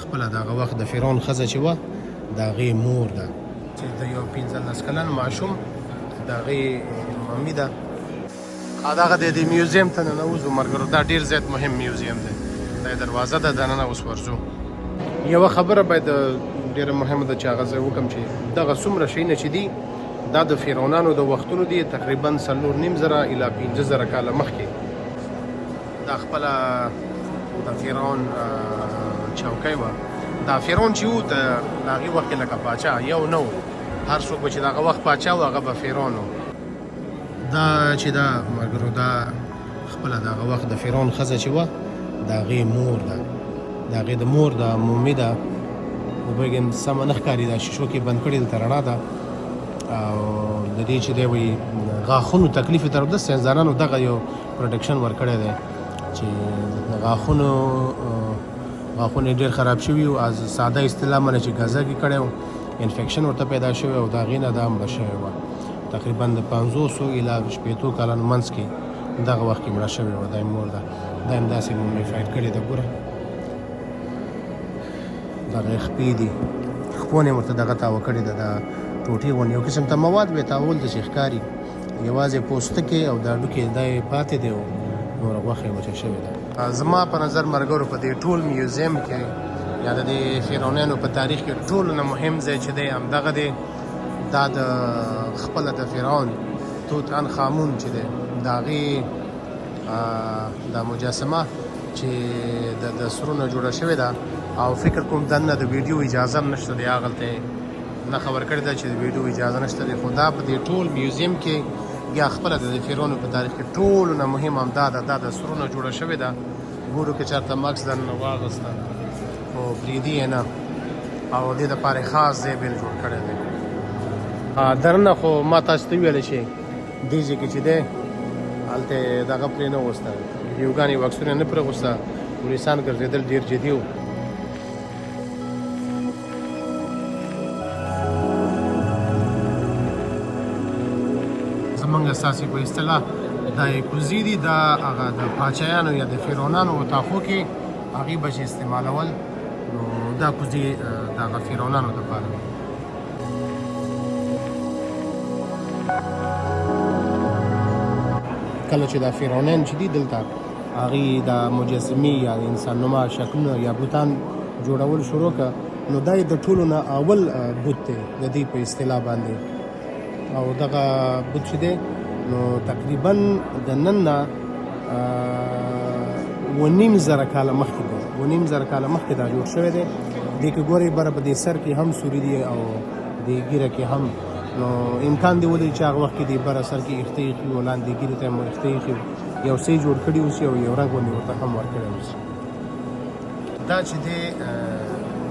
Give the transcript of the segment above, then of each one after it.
خپله د هغه وخت د فرعون ښځه چې وه، د هغې مور ده. چې د یو 15 کلن ماشوم د هغې ممي ده. دغه دی، د میوزیم ته ننوځو ملګرو. دا ډېر زیات مهم میوزیم دی. دا دروازه ده، دننه اوس ورځو. یوه خبره باید ډېره مهمه ده چې هغه زه وکړم، چې دغه څومره شیونه چې دي، دا د فرعونانو د وختونو دي، تقریبا 4500 الی 5000 کاله مخکې. دا خپله د فرعون چوکۍ وه. دا فرعون چې و، د هغې وخت کې لکه پاچا یو نه و، هر څوک به چې د هغه وخت پاچا و، هغه به فرعون و. دا چې دا ملګرو، دا خپله د هغه وخت د فرعون ښځه چې وه، د هغې مور ده، د هغې د مور ده، مومي ده. نو پوهېږم سمه نه ښکاري، دا شیشو کې بند کړي، دلته رڼا ده. او د دې چې دی وایي غاښونو تکلیف یې درلوده، ساینسدانانو دغه یو پروډکشن ورکړی دی چې غاښونه یې ډېر خراب شوي وو. از ساده اصطلاح منه چې ګزګ یې کړی و، انفیکشن ورته پیدا شوی او د هغې نه دا مړه شوې وه. تقریبا د 50 الی 60 کلنو منځ کې دغه وخت کې مړه شوې وه. دا یې مور ده، دا یې همداسې مومیفاید کړې ده. ګوره، دغه یې خپې دي، خپونه یې ورته دغه تاوه کړې ده، دا ټوټې غوندې یو قسم ته مواد به یې تاول داسې ښکاري، یوازې پوستکی او د هډوکي دا یې پاتې دی او نوره غوښه یې وچه شوې ده. زما په نظر ملګرو، په دې ټول میوزیم کې یا د دې فرعونیانو په تاریخ کې ټولو نه مهم ځای چې دی، همدغه دی. دا د خپله د فرعون توت عنخ آمون چې دی، د هغې دا مجسمه چې د سرونو جوړه شوې ده. او فکر کوم دننه د ویډیو اجازه هم نشته دی، هغلته نښه ورکړې ده چې د ویډیو اجازه نشته دی. خو دا په دې ټول میوزیم کې یا خپله د فرعونو په تاریخ کې ټولو نه مهم هم دا ده. دا د سرونو جوړه شوې ده. ګورو که چېرته مکس دننه واغسته، خو پرېږدي یې نه او دې دپاره یې خاص ځای بېل جوړ کړی دی درنه. خو ما تاسو ته وویل چې دې ځای کې چې دی، هلته یې دغه پرې نه غوسته، ویډیوګانې او عکسونه نه پرې غوسته. پولیسان ګرځېدل، ډېر جدي وو. زمونږ ستاسې په اصطلاح دا یې کوزې دي. دا هغه د پاچایانو یا د فرعونانو اتاقو کې هغې به چې استعمالول، نو دا کوزې د هغه فرعونانو دپاره وي. کله چې دا فرعونان چې دي دلته، هغې د مجسمې یا د انسان نما شکلونه یا بوتان جوړول شروع کړه، نو دا یې د ټولو نه اول بوت دی د دې په اصطلاح باندې. او دغه بت چې دی، نو تقریبا د نن نه 7500 کاله مخکې دی، 7500 کاله مخکې دا جوړ شوی دی. دې کې ګورئ، بره په دې سر کې هم سوري دي او دې ږیره کې هم. نو امکان دی ولري چې هغه وخت کې دې بره سر کې ایښته ایښي وو، لاندې ږیرې ته هم ایښته ایښي وو، یو څه یې جوړ کړي اوسي او یو رنګ غوندې ورته هم ورکړی اوسي. دا چې دی،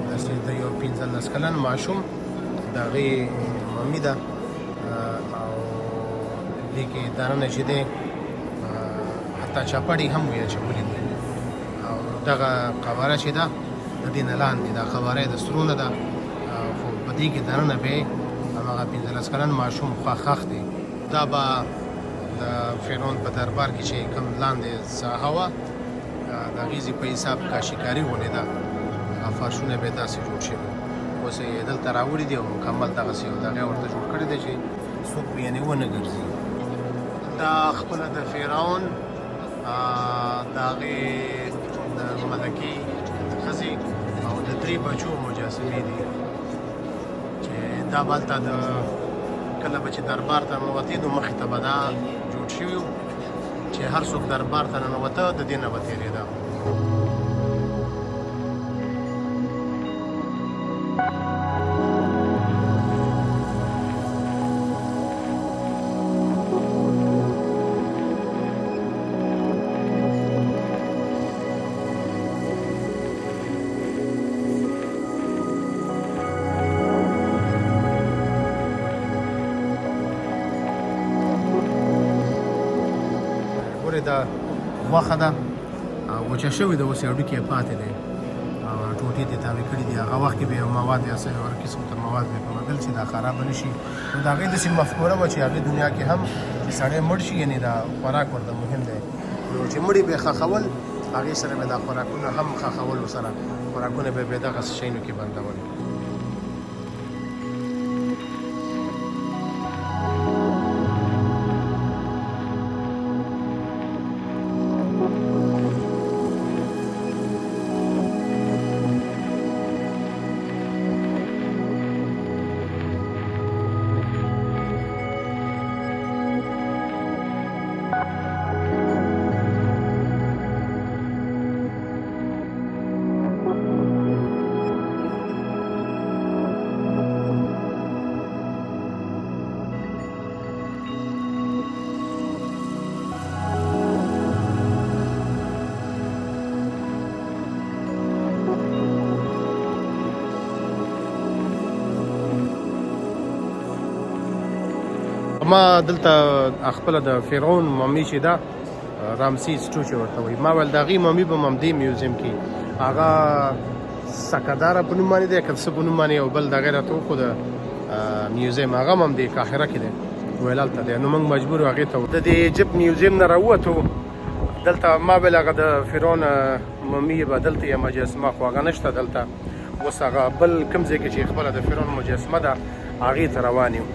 داسې د یو 15 کلن ماشوم د هغې ممي ده. او دې کې دننه چې دی، حتی چپړې هم وي اچولې دي. او دغه قواره چې ده، د دې نه لاندې دا قواره د سرو نه ده، خو په دې کې دننه به هماغه 15 کلن ماشوم ښخ دی. دا به د فرعون په دربار کې چې کوم لاندې ساحه وه، د هغې ځای په حساب کاشیکاري غوندې ده، هغه فرشونه به داسې جوړ شوي. اوس یې دلته راوړي دي او مکمل دغسې یو دغه ورته جوړ کړی دی چې څوک به یعنې ونه ګرځي. دا خپله د فرعون، د هغې د ملکې ښځې او د درې بچو مجسمې دي چې دا به هلته د کله به چې دربار ته ننوتې، نو مخې ته به دا جوړ شوي وو چې هر څوک دربار ته ننوته، د دې نه به تېرېده. ګورې، دا غوښه ده، وچه شوې ده، اوس یې هډوکي یې پاتې دی او ټوټې ته تاوې کړي دي. هغه وخت کې به یو مواد یا څه یو قسم ته مواد به په چې دا خراب نه شي. نو د هغې داسې مفکوره وه چې هغې دنیا کې هم چې سړی مړ شي، یعنې دا خوراک ورته مهم دی، نو چې مړي به یې ښخول، هغې سره به دا خوراکونه هم ښخول ورسره. خوراکونه به یې دغسې شیانو کې بندول. ما دلته خپل د فرعون ممی چې ده رامسیس 2 چې ورته وایي، ما ویل د هغې ممی به هم دې میوزیم کې هغه سکداره په نوم باندې دی که څه په نوم باندې، او بل دغه راته وښوده میوزیم هغه هم دې قاهره کې دی، ویل هلته دی. نو موږ مجبور یو هغې ته د دې ایجپټ میوزیم نه راووتو. دلته ما ویل هغه د فرعون ممی به دلته یا مجسمه، خو هغه نشته دلته. اوس هغه بل کوم ځای کې چې خپله د فرعون مجسمه ده هغې ته روان یو.